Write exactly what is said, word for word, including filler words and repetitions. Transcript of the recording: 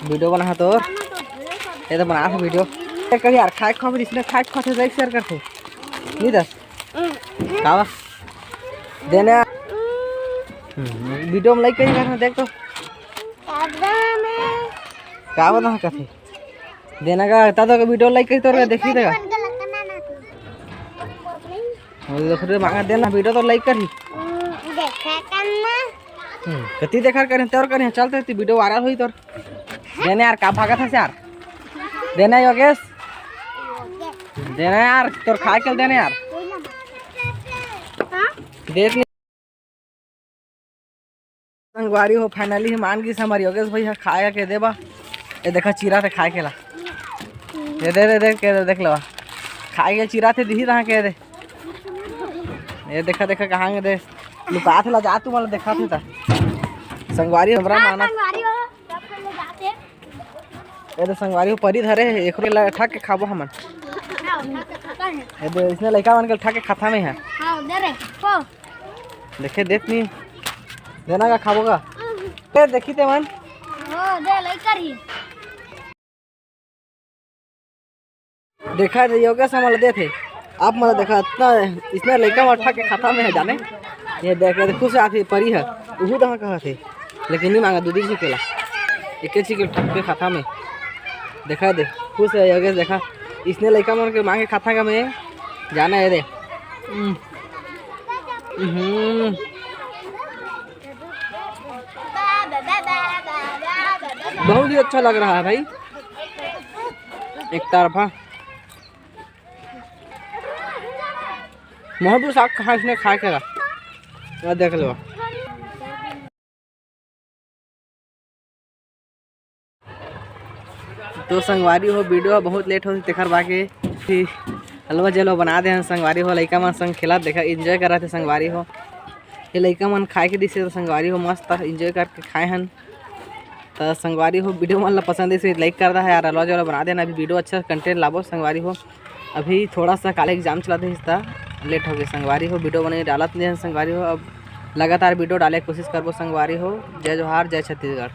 Video बना तो, ये तो बना था वीडियो। ये कभी यार खाए खा, इसने खाए खा थे, लाइक शेयर करते। नहीं दस। कावा। देना। हम्म, वीडियो में लाइक कहीं करना, देख तो। कावा ना कथे। देना का, ता तो वीडियो लाइक कहीं तोर का देखी देगा। वो देख रे, मांगा देना, वीडियो तो लाइक करी। हम्म, देखा करना। हम्म, कति देखा करें, तोर करें, चलते ती वीडियो वायरल हुई तोर। देने यार, का भागत है यार? देने योगेश, देने यार, तोर खाए के देने यार। हाँ? देख नहीं। संगवारी हो, finally ही मान गिस हमर योगेश भैया खाए के देबा। ये देखा, चीरा थे खाए के ला। ये दे, दे, दे, के दे, देख लेवा। खाए के चीरा थे, दिही तहाँ के दे। ये देखा, देखा, कहाँ के दे। लुकात ला जा, तू मला देखा थे ता। संगवारी हमरा हाँ, माना। संगवारी हो, सब कोई ले जाते। ये तो संगवारी हो, परी धरे हे, एकरो ला ठा के खाबो हमन। हाँ, उठा के खाता है। ये दे, इसने लइका मन के ठा के खाता में है। हाँ, दे रे, हो। देखे, देत नहीं। देना का खाबो का? ए, देखी ते मन। हो, दे, लइका रही। देखा दे, योगेश हमला देथे। आप मला देखा, इतना, इसने लइका मन ठा के खाता में है जाने। ये देख, ये खुश आथे परी है। उहू दहा कहा थे। लेकिन नहीं मांगा, दूधी जी केला। एक चीज के ठा के खाता में। देखा दे, खुश है योगेश, देखा। इसने लइका मन के मांगे खाता का में जाना है दे। हम्म। हम्म। बहुत ही अच्छा लग रहा है भाई, एक तरफा। महबूब साग कहाँ इसने खाए के ला? ये देख लो। तो संगवारी हो, वीडियो बहुत लेट होथे, तेखर बाके फिर हलवा जलवा बना दे हन संगवारी हो। लइका मन संग खेलत देखा, एंजॉय करत हे संगवारी हो। ये लइका मन खाए के दिसे तो संगवारी हो, मस्त एंजॉय करके खाए हन। तो संगवारी हो, वीडियो मन ला पसंद आइस तो लाइक कर दा है यार, हलवा जलवा बना देना। अभी वीडियो अच्छा कंटेंट लाबो संगवारी हो। अभी थोड़ा सा काले एग्जाम चलत हे, इसता लेट हो गए संगवारी हो, वीडियो बने डालत नहीं है संगवारी हो। अब लगातार वीडियो डाले के कोशिश करबो संगवारी हो। जय जोहार, जय छत्तीसगढ़।